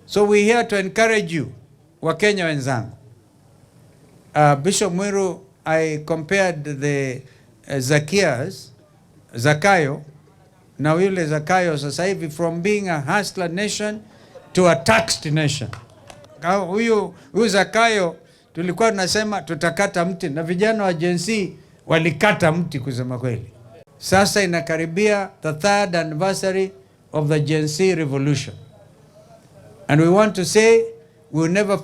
So we here to encourage you, Wakenya wenzangu. Bishop Mwiru, I compared the Zacchaeus, Zakayo na yule Zakayo sasa hivi from being a hustler nation to a taxed nation. Huyu Zakayo tulikuwa tunasema tutakata mti na vijana wa Gen Z walikata mti kusema kweli. Sasa inakaribia the third anniversary of the Gen Z revolution. And we want to say we will never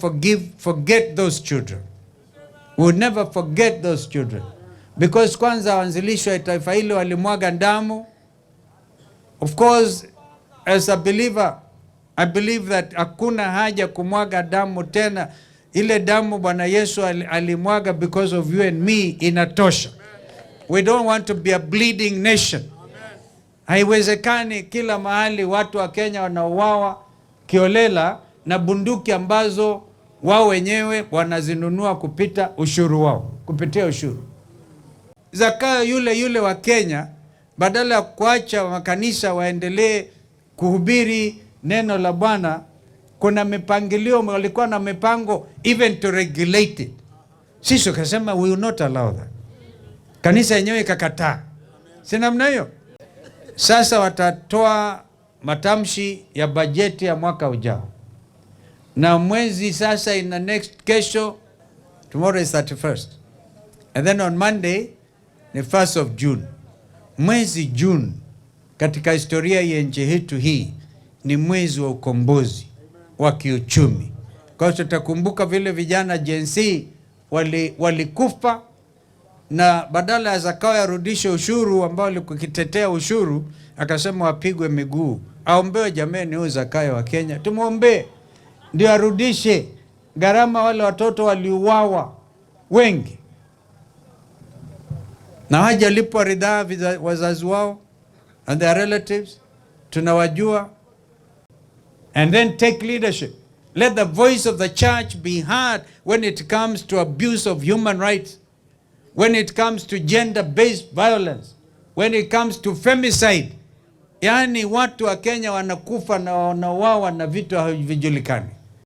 forget those children. We will never forget those children. Because kwanza waanzilishi wa taifa hili walimwaga damu. Of course, as a believer, I believe that hakuna haja kumwaga damu tena. Ile damu Bwana Yesu alimwaga because of you and me inatosha. We don't want to be a bleeding nation. Haiwezekani kila mahali watu wa Kenya wanauawa kiholela na bunduki ambazo wao wenyewe wanazinunua kupita ushuru wao, kupitia ushuru. Zakayo yule yule wa Kenya, badala ya kuacha makanisa waendelee kuhubiri neno la Bwana, kuna mipangilio, walikuwa na mipango even to regulate it. Sisi tukasema we will not allow that. Kanisa yenyewe ikakataa, si namna hiyo? Sasa watatoa matamshi ya bajeti ya mwaka ujao, na mwezi sasa ina next kesho, tomorrow is 31st and then on Monday ni 1st of June. Mwezi June katika historia ya nchi yetu hii ni mwezi wa ukombozi wa kiuchumi. Kwa hiyo tutakumbuka vile vijana Gen Z walikufa na badala ya Zakayo arudishe ushuru ambao alikukitetea ushuru, akasema wapigwe miguu. Aombewe jameni, huyu Zakayo wa Kenya tumwombee ndio arudishe gharama. Wale watoto waliuawa wengi na hawajalipwa ridhaa wazazi wao and their relatives, tunawajua. And then take leadership. Let the voice of the church be heard when it comes to abuse of human rights, when it comes to gender-based violence, when it comes to femicide. Yaani watu wa Kenya wanakufa na wanauawa na vitu havijulikani.